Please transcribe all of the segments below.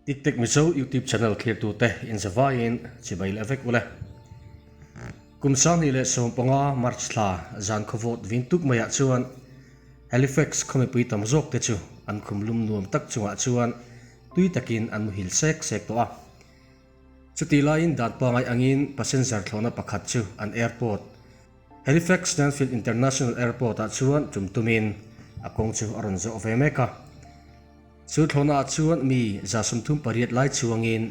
Tik Tek Mizo YouTube channel thlirtute inzavaiin chibai leh vek ule. Kum 2015 March thla zan khawvawt vin tuk maiah chuan Halifax khaw mipui tam zawk te chu an khum lum nuam tak chungah chuan tui takin an muhil sek sek tawh a. Chutih laiin dan pangai angin passenger thlawhna pakhat chu an airport, Halifax Stanfield International Airport ah chuan tum tumin a kawng chu a rawn zawh ve mek a. Chu thlawhna ah chuan mi 38 lai chuangin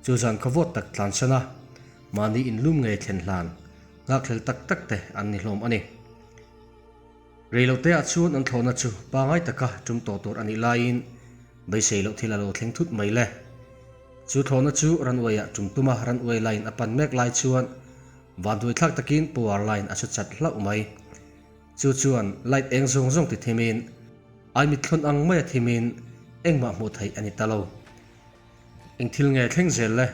chu zan khawvawt tak tlansan a, mahni inlum ngei thlen hlan nghakhlel tak tak te an ni hlawm a ni. Reilote ah chuan an thlawhna chu pangai taka tum tawh tur a nih laiin beisei loh thil a lo thleng thut mai le. Chu thlawhna chu runway ah tum tuma runway line a pan mek lai chuan vanduaithlak takin power line a su chat hlauh mai. Chu chuan light eng zawng zawng ti thimin ai mitthlawn ang maia thimin engmah hmuh theih a ni ta lo. Eng thil nge thleng zel le?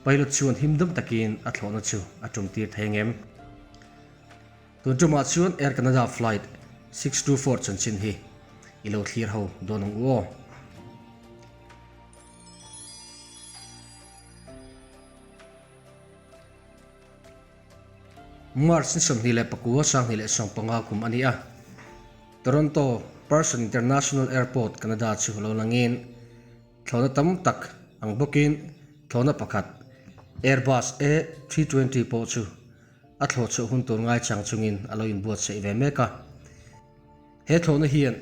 Pilot chuan himdam takin a thlawhna chu a tum tir thei ngem? Tun tumah chuan Air Canada Flight 624 chanchin hi i lo thlir ho dawn ang u aw. March ni 29 2015 kum a ni a, Toronto Pearson International Airport, Canada chu lo langin thlawhna tam tak ang bawkin thlawhna pakhat Airbus A320 pawh chu A thlawh chhuah hun tur ngaichang chungin a lo inbuatsaih ve mek a. He thlawhna hian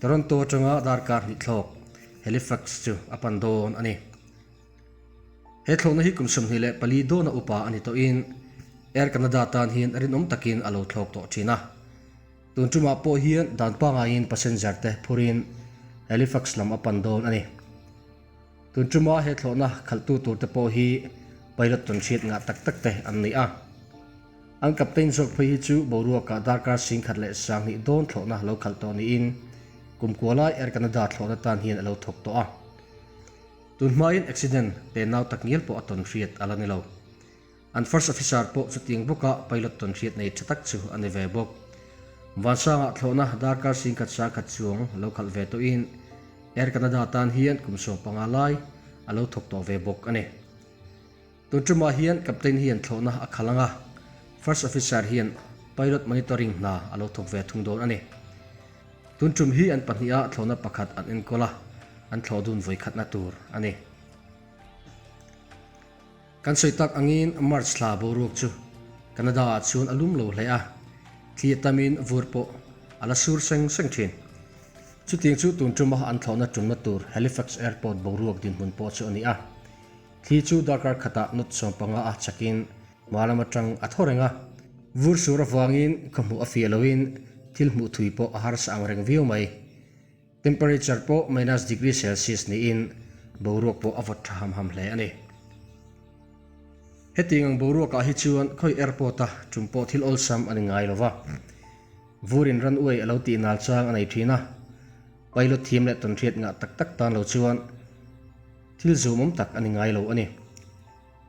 Toronto atanga darkar hnih thlawk Halifax chu a pan dawn a ni. He thlawhna hi kum 24 dawna upa a ni tawhin Air Canada tan hian rinawm takin a lo thlawk tawh thin a. Tun tumah pawh hian dan pangaiin passenger te phurin Halifax lam a pan dawn a ni. Tun tuma he thlawhna khalhtu turte pawh hi pilot tawn hriat ngah tak tak te an ni a. An captain zawk phei hi chu boruakah darkar 1012 dawn thlawhna lo khalh tawh niin kum kua lai Air Canada thlawhna tan hian a lo thawk tawh a. Tun hmain accident pe nau tak ngial pawh a tawn hriat a la ni lo. An first officer pawh chutiang bawka pilot tawn hriat nei tha tak chu a ni ve bawk. Vansangah thlawhna darkar 1010 chuang lo khalh ve tawhin Air Canada tan hian kum 15 lai a lo thawk tawh ve bawk a ni. Tun tumah hian captain hian thlawhna a khalh ang a, first officer hian pilot monitoring hna a lo thawk ve thung dawn a ni. Tun tum hi an pahniha thlawhna pakhat an enkawl a, an thlawh dun vawikhatna tur a ni. Kan sawi tak angin March thla boruak chu Canada ah chuan a lum lo hle a, thli a tamin vur pawh a la sur seng seng thin. Chutiang chu tun tuma an thlawhna tumna tur Halifax Airport boruak dinhmun pawh chu a ni a. Thli chu darkar khatah knot 15 a chakin hma lam atang a thaw reng a. Vur sur avangin khawhmuh a fiah loin thil hmuh thui pawh a harsa ang reng viau mai. Temperature pawh minus degree Celsius niin boruak pawh a vawt tha ham ham hle a ni. Hetiang ang boruakah hi chuan khawi airport a tum pawh thil awlsam a ni ngai lo va. Vurin runway a lo tih nal chang a nei thin a, pilot thiam leh tawnhriat ngah tak tak tan lo chuan thil zumawm tak a ni ngai lo a ni.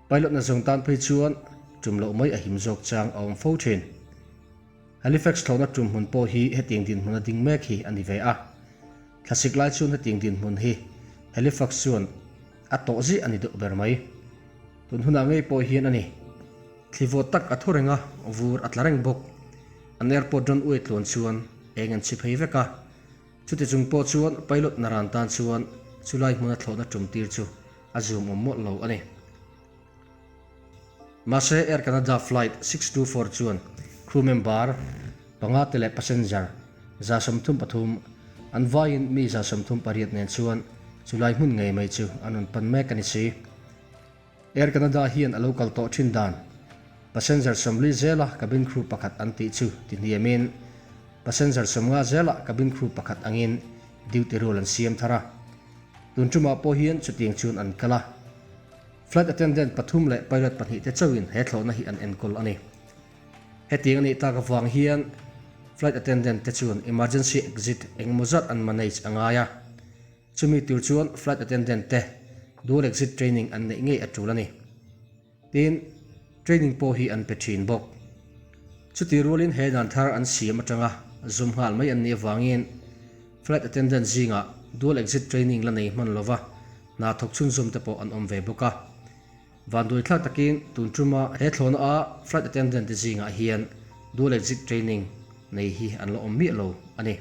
Pilot na zawng tan phei chuan tum loh mai a him zawk chang a awm fo thin. Halifax thlawhna tum hmun pawh hi hetiang dinhmun a ding mek hi a ni ve a. Thlasik lai chuan hetiang dinhmun hi Halifax chuan a tawh zih a ni deuh ber mai. Tun hunah ngei pawh hian a ni. Thli vawt tak a thu reng a, vur a tla reng bawk. An airport runway tluan chuan eng an chhi phei vek a. Chuti chung pawh chuan pilot naran tan chuan chulai hmuna thlawhna tum tir chu a zum awm mawlh lo a ni. Mahse Air Canada Flight 624 chuan crew member panga te leh passenger 33 an vaiin mi 38 nen chuan chulai hmun ngei mai chu an rawn pan mek a ni si. Air Canada hian a lo kal tawh thin dan passenger 40 zela cabin crew pakhat an tih chu ti hniamin passenger 50 zela cabin crew pakhat angin duty rule an siam thar a. Tun tumah pawh hian chutiang chuan an kal a. Flight attendant pathum leh pilot pahnih te chauhin he thlawhna hi an enkawl a ni. Hetiang a nih tak avang hian flight attendant te chuan emergency exit engemaw zat an manage a ngai a. Chumi tur chuan flight attendant te dual exit training an neih ngei a tul a ni. Tin, training pawh hi an pe thin bawk. Chuti rualin he dan thar an siam atanga zum nghal mai an nih avangin flight attendant zingah dual exit training la nei hman lova. Hna thawk chhunzawm te pawh an awm ve bawk a. Vanduai thlak takin tun tuma he thlawhna a flight attendant te zingah hian dual exit training nei hi an la awm miah lo a ni.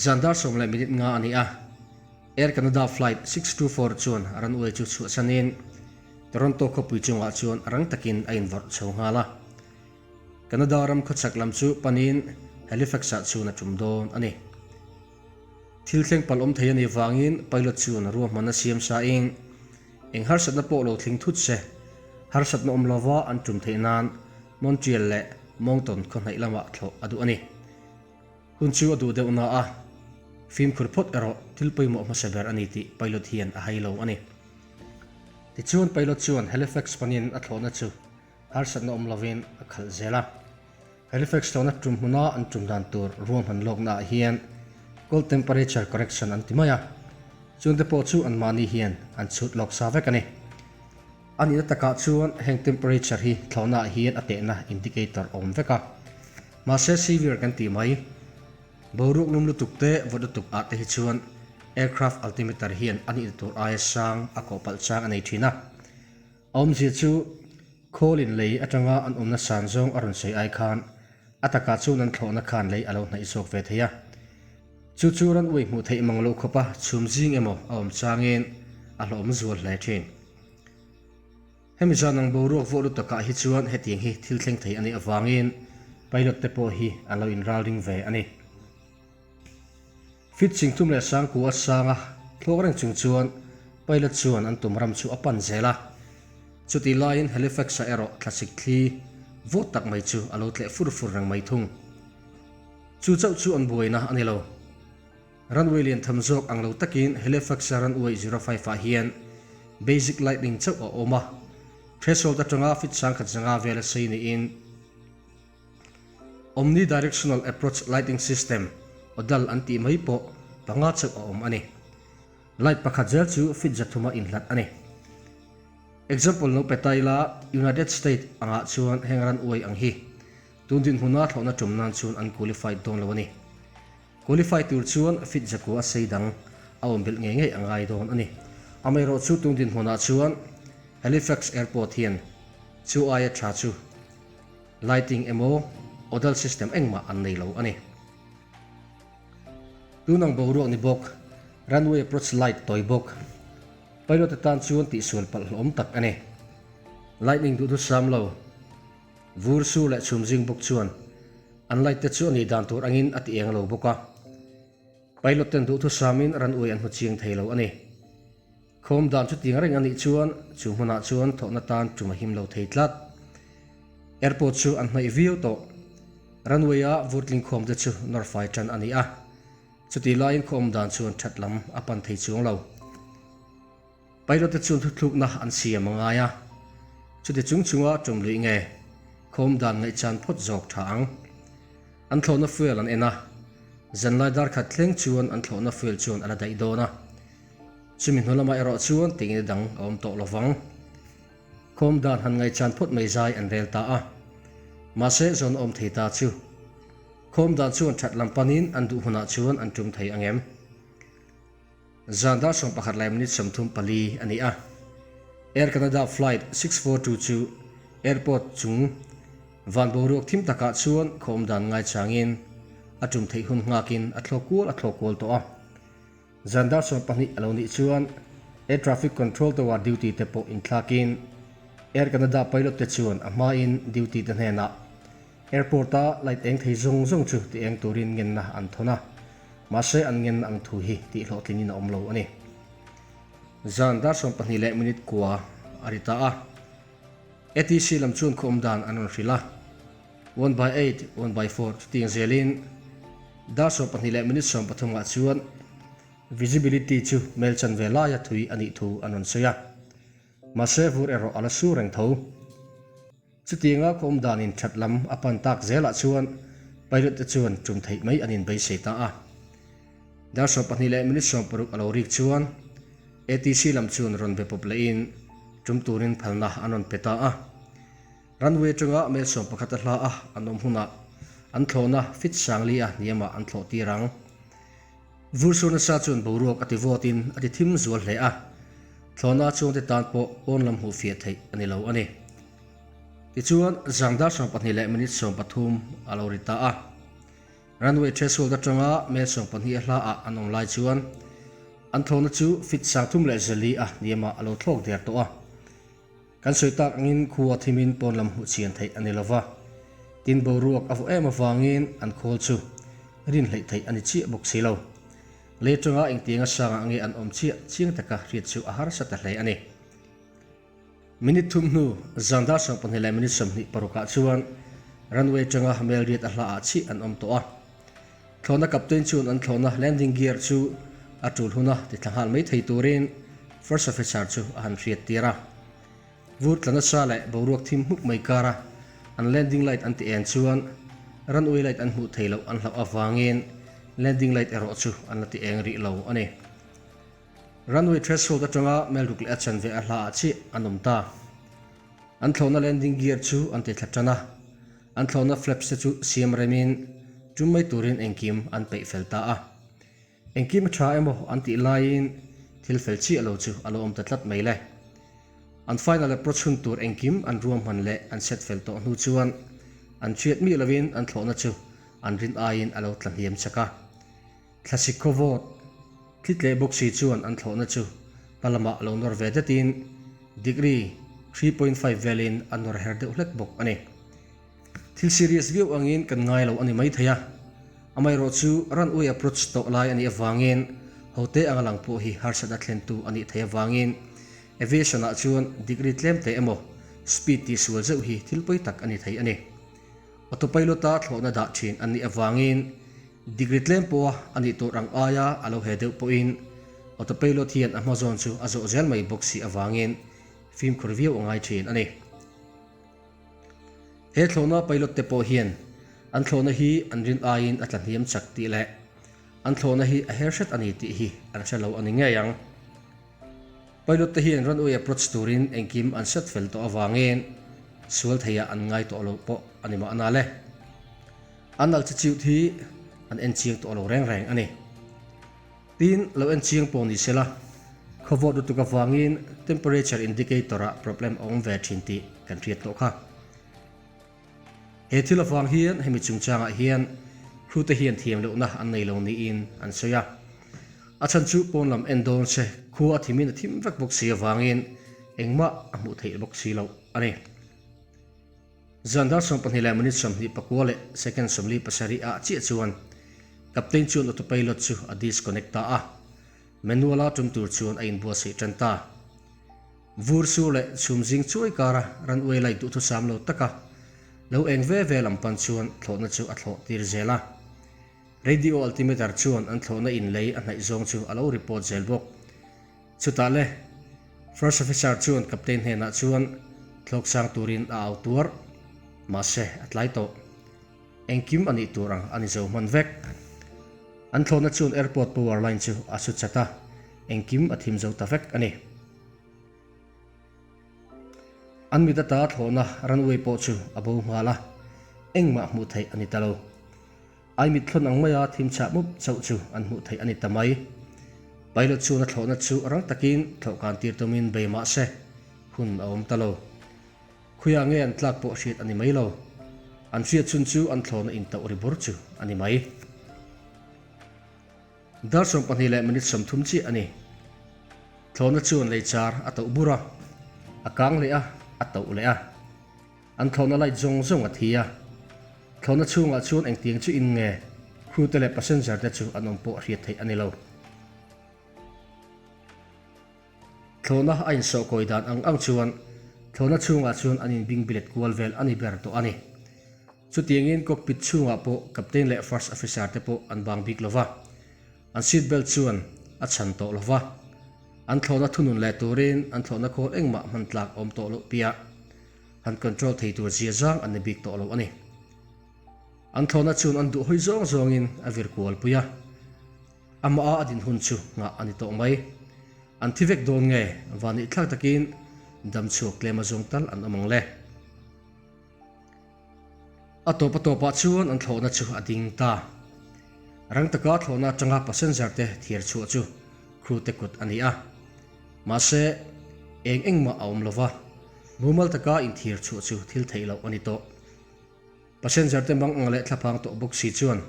Zan dar 10 leh minute nga a ni a, Air Canada flight 624 chuan runway chu chhuahsanin Toronto khawpui chungah chuan rang takin a invawrh chho nghal a. Canada ram khawchhak lam chu panin Halifax-ah chuan a tum dawn a ni. Thil thleng palh awm thei a nih vangin pilot chuan ruahman a siam sa eng eng harsatna pawh lo thleng thut se, harsatna awm lova an tum theih nan Montreal leh Moncton khaw hnaih lamah thlawh a duh a ni. Hun chu a duh deuh na a, fimkhur phawt erawh thil pawimawh hmasa ber a ni tih pilot hian a hai lo a ni. Tichuan pilot chuan Halifax panin a thlawhna chu harsatna awm lovin a khalh zel a. Halifax tawna tum hmuna an tum dan tur ruahman lawknaah hian cold temperature correction an ti mai a, chungte pawh chu anmahni hian an chhut lawk sa vek a ni. A nihna takah chuan heng temperature hi thlawhnaah hian a tehna indicator a awm vek a, mahse severe kan tih mai. Boruak lum lutuk te vawt lutuk ah te hi chuan aircraft altimeter hian a nihna tur aia sang a kawh palh chang a nei thin a. A awmzia chu Khawl in lei atanga an awmna san zawng a rawn sawi ai khan a takah chuan an thlawhna khan lei a lo hnaih zawk ve thei a. Chu chu ran uai hmuh theih mang loh khawpa chhum zing emaw a awm changin a hlawhawm zual hle thin. Hemi zan ang boruak vawh lut takah hi chuan hetiang hi thil thleng thei a nih avangin pilot te pawh hi an lo inralring ve a ni. Fit Singthum leh Sangku a sang a, thlawk reng chung chuan pilot chuan an tum ram chu a pan zel a. Chutih laiin Halifax-a erawh thlasik thli vawt tak mai chu a lo tleh fur fur reng mai thung. Chu chauh chu an buaina a ni lo. Runway lian tham zawk ang lo takin Halifax-a runway 05 ah hian basic lightning chauh a awm a, threshold atanga fit sangkhat zanga vela sei niin, Omni Directional Approach Lighting System, ODAL, an tih mai pawh panga chauh a awm a ni. Light pakhat zel chu feet zathuma inhlat a ni. Example lo pe ta ila, United State angah chuan heng ran uai ang hi tun dinhmuna thlawhna tum nan chuan an qualified dawn lo a ni. Qualify tur chuan feet zakua sei dang a awm belh ngei ngei a ngai dawn a ni. Amaherawhchu tun dinhmunah chuan Halifax Airport hian chu aia tha chu Lighting emaw odal system engmah an nei lo a ni. Tun ang boruak ni bawk, runway approach light tawi bawk. Pilot atan chuan tihsual palh hlawm tak a ni. Lightning duh thusam lo, vur sur leh chhum zing bawk chuan an light te chu a nih dan tur angin a ti eng lo bawk a. Pilot ten duhthusamin runway an hmu chiang thei lo a ni. Khawm dan chu ting reng a nih chuan chu hmunah chuan thawhna tan tum a him lo thei tlat. Airport chu an hnaih viau tawh. Runway a vurtling khawm te chu nawr fai tan a ni a, chutih laiin khawm dan chuan that lam a pan thei chuang lo. Pilot te chuan thuthlukna an siam a ngai a, chuti chung chunga tum luih nge khawm dan ngaihchan phawt zawk tha ang. An thlawhna fuel an en a, zanlai dar khat thleng chuan an thlawhna fuel chuan a la daih dawn a. Chumi hnu lamah erawh chuan tingin dang a awm tawh lo vang. Khawm dan han ngaihchan phawt mai zai an rel ta a. Mahse zawn awm thei ta chu. Khawm dan chuan that lam panin an duh hunah chuan an tum thei ang em? Zan dar 11 leh minute 34 a ni a. Air Canada flight 642 chu airport chung van boruak thim takah chuan khawm dan ngaichangin a tum theih hun nghakin a thlawk kual a thlawk kual tawh a. Zan dar 12 a lo nih chuan Air Traffic Control Tower duty te pawh inthlakin Air Canada pilot te chuan a hmain duty te hnenah airport a light eng thei zawng zawng chu ti eng turin ngenna an thawn a, mahse an ngenna ang thu hi tih hlawhtlingin a awm lo a ni. Zan dar 12 leh minute kua a ri ta a, ATC lam chuan khaw awm dan an rawn hrilh a. One by eight, one by four chutiang zelin dar 12 leh minute 13 ah chuan visibility chu mel chanve laia thui a nih thu an rawn sawi a. Mahse vur erawh a la sur reng tho. Chutianga khaw awm danin that lam a pan tak zelah chuan pilot te chuan tum theih mai an inbeisei ta a. Dar 12 leh minute 60 a lo rik chuan ATC lam chuan rawn be pawp lehin tum turin phalna an rawn pe ta a. Runway atanga mel 11 a hla a an awm hunah an thlawhna fit sangli a hniamah an thlawh tir ang. Vur sur nasa chuan boruak a ti vawtin a ti thim zual hle a, thlawhna chhungte tan pawh pawn lam hmuh fiah theih a ni lo a ni. Tichuan, zangdar 12 leh minute 13 a lo ri ta a. Runway threshold atanga mel 12 a hla ah an awm lai chuan an thlawhna chu feet 34 a hniamah a lo thlawk der tawh a. Kan sawi tak angin khua thimin pawn lam hmuh chian theih a ni lova, tin boruak a vawh em avangin an khawl chu rin hleih theih a ni chiah bawk si lo. Lei atanga engtianga sangah nge an awm chiah chiang taka hriat chu a harsa ta hle a ni. Minute thum hnu zan dar 12 leh minute 26 ah chuan runway atanga mel riat a hla ah chih an awm tawh a. Thlawhna captain chuan an thlawhna landing gear chu a tul huna ti thla nghal mai thei turin first officer chu a han hriat tir a. Vur tla nasa leh boruak thim hmuk mai kara an landing light an ti en chuan runway light an hmuh thei loh an hlauh avangin landing light erawh chu an la ti eng rih lo a ni. Runway threshold atanga mel ruk leh a chanve a hla ah chiah an awm ta. An thlawhna landing gear chu an ti thla tan a. An thlawhna flaps te chu siam remin tum mai turin engkim an peih fel ta a. Engkim a tha emaw an tih laiin thil fel chiah lo chu a lo awm ta tlat mai le. An final approach hun tur engkim an ruahman leh an set fel tawh hnu chuan an hriat miah lovin an thlawhna chu an rin aiin a lo tla hniam chak a. Thlasik khaw vawt thli tleh bawk si chuan an thlawhna chu hma lamah lo nawr ve datin degree 3.5 velin a nawr her deuh hlek bawk a ni. Thil serious viau angin kan ngai lo a ni maithei a, amaherawh chu runway approach tawh lai a nih avangin hote anga lang pawh hi harsatna thlentu a nih theih avangin aviation ah chuan degree tlem te emaw speed tihsual zeuh hi thil pawi tak a ni thei a ni. Autopilot-a thlawhna dah thin an nih avangin Degree tlem pawha a nih tur ang aia a lo he deuh pawhin autopilot hian a hma zawn chu a zawh zel mai bawk si avangin fimkhur viau a ngai thin a ni. He thlawhna pilot te pawh hian an thlawhna hi an rin aiin a tla hniam chak tih leh an thlawhna hi a her hret a ni tih hi an hre lo a ni ngei ang. Pilot te hian runway approach turin engkim an set fel tawh avangin sual theiah an ngai tawh lo pawh a ni mahna le. An altitude hi an en chiang tawh lo reng reng a ni. Tin, lo en chiang pawh ni sela, khawvawt lutuk avangin temperature indicator ah problem a awm ve thin tih kan hriat tawh kha. He thil avang hian hemi chungchangah hian crew te hian thiam lohna an nei lo niin an sawi a. A chhan chu pawn lam en dawn se khua a thimin a thim vek bawk si avangin engmah a hmuh theih bawk si loh a ni. Zan dar 12 leh minute 29 leh second 47 ah chiah chuan Captain chuan autopilot chu a disconnect ta a, manual a tum tur chuan a inbuatsaih tan ta. Vur sur leh chhum zing chuai kara runway light duhthusam lo taka lo eng ve ve lam pan chuan thlawhna chu a thlawh tir zel a. Radio altimeter chuan an thlawhna in lei a hnaih zawng chu a lo report zel bawk. Chutah le, First Officer chuan Captain hnenah chuan thlawk sang turin a au tuar. Mahse, a tlai tawh. Engkim a nih tur ang a ni zo hman vek. An thlawhna chuan airport power line chu a su chat a, engkim a thim zo ta vek a ni. An mit ata thlawhna runway pawh chu a bo nghal a, engmah hmuh theih a ni ta lo. Ai mit thlawn ang maia thim chah mup chauh chu an hmuh theih a ni ta mai. Pilot chuan a thlawhna chu rang takin thlawhkan tir tumin bei mah se, hun a awm ta lo. Khuiah nge an tlak pawh hriat a ni mai lo. An hriat chhun chu an thlawhna intauh ri bur chu a ni mai. Dar 12 leh minute 30 chiah a ni. Thlawhna chuan lei char a tauh bur a, a kang leh a, a tauh leh a. An thlawhna light zawng zawng a thi a. Thlawhna chhungah chuan engtiang chu in nge crew te leh passenger te chu an awm pawh hriat theih a ni lo. Thlawhna a insawh kawi dan ang ang chuan thlawhna chhungah chuan an inbing bilet kual vel a ni ber tawh a ni. Chutiangin cockpit chhungah pawh captain leh first officer te pawh an bang bik lova. An seat belt chuan a chhan tawh lova. An thlawhna thunun leh turin an thlawhna khawl engmah hman tlak awm tawh loh piah han control thei tur zia zang an ni bik tawh lo a ni. An thlawhna chuan an duh hawi zawng zawngin a vir kual pui a, amah a a din hun chu nghah a ni tawh mai. An thi vek dawn nge van nih thlak takin dam chhuak tlem a zawng tal an awm ang le. A tawp a tawpah chuan an thlawhna chu a ding ta. Rang taka thlawhna atanga passenger te thiar chhuah chu crew te kut a ni a. Mahse, eng engmah a awm lova, mumal taka inthiar chhuah chu thil theih loh a ni tawh. Passenger te mang ang leh thlaphang tawh bawk si chuan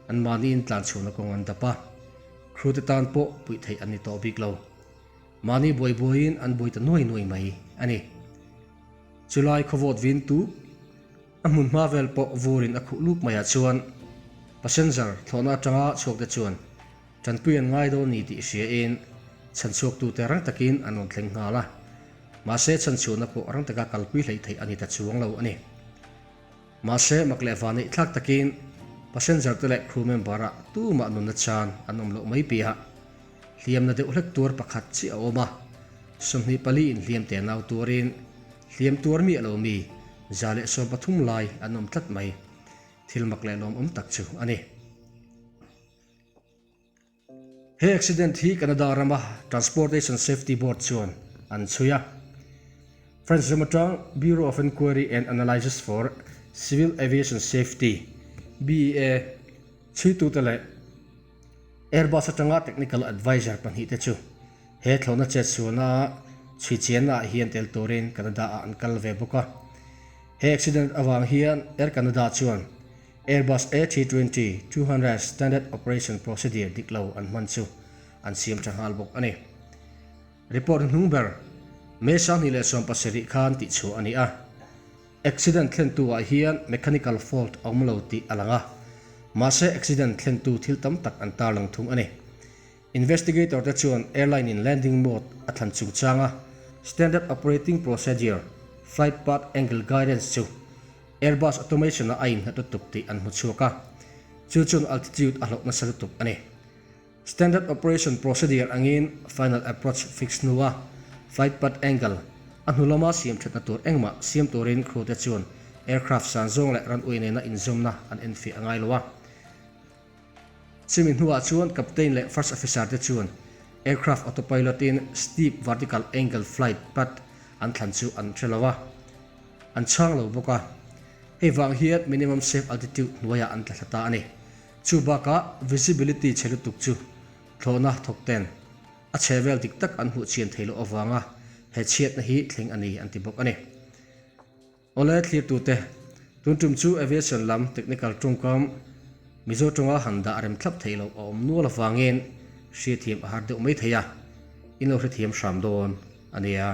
an mahni in tlan chhuahna kawng an dap a, crew te tan pawh puih theih an ni tawh bik lo. Mahni buai buaiin an buai ta nuai nuai mai a ni. Chulai khawvawt vin tu a hmun hma vel pawh vurin a khuh luk maiah chuan passenger thlawhna atanga chhuak te chuan tanpui an ngai dawn ni tih hriain chhanchhuaktute rang takin an rawn thleng nghal a. Mahse chhanchhuahna pawh rang taka kalpui hleih theih a ni ta chuang lo a ni. Mahse mak leh vaneih thlak takin passenger te leh crew member ah tumah nunna chan an awm loh mai piah hliamna deuh hlek tuar pakhat chiah a awm a, 24 inhliam te nau tuarin hliam tuar miah lo mi 113 lai an awm tlat mai. Thil mak leh lawmawm tak chu a ni. He accident hi Canada rama Transportation Safety Board chuan an chhui a. French ram atang Bureau of Inquiry and Analysis for Civil Aviation Safety, BEA, chhuitute leh Airbus atanga technical adviser pahnihte chu he thlawhna chetsualna chhui chianna ah hian tel turin Canada ah an kal ve bawk a. He accident avang hian Air Canada chuan Airbus A320 200 Standard Operation Procedure dik lo an hman chu an siam tha nghal bawk a ni. Report hnung ber May 2017 khan tihchhuah a ni a. Accident thlentu ah hian mechanical fault a awm lo tih a lang a, mahse accident thlentu thil tam tak an tarlang thung a ni. Investigator te chuan airline in landing mode a thlan chungchanga Standard Operating Procedure Flight Path Angle Guidance chu Airbus automation-ah a innghat lutuk tih an hmu chhuak a, chu chuan altitude a hlauh nasa lutuk a ni. Standard Operation Procedure angin final approach fix hnua flight path angle a hnu lama siam thatna tur engmah siam turin crew te chuan aircraft san zawng leh runway nena inzawmna an enfiah a ngai lo a. Chumi hnuah chuan captain leh first officer te chuan aircraft autopilot-in steep vertical angle flight path an thlan chu an hre lo a, an chhang lo bawk a. Hei vang hian minimum safe altitude hnuaiah an tla thla ta a ni. Chu bakah visibility chhe lutuk chu thlawhna thawk ten a chhehvel dik tak an hmuh chian theih loh avanga he chhiatna hi thleng a ni an ti bawk a ni. Awle thlirtute, tun tum chu aviation lam technical tawngkam Mizo tawnga han dah rem thlap theih loh a awm nual avangin hriathiam a har deuh mai thei a, in lo hrethiam hram dawn a nia.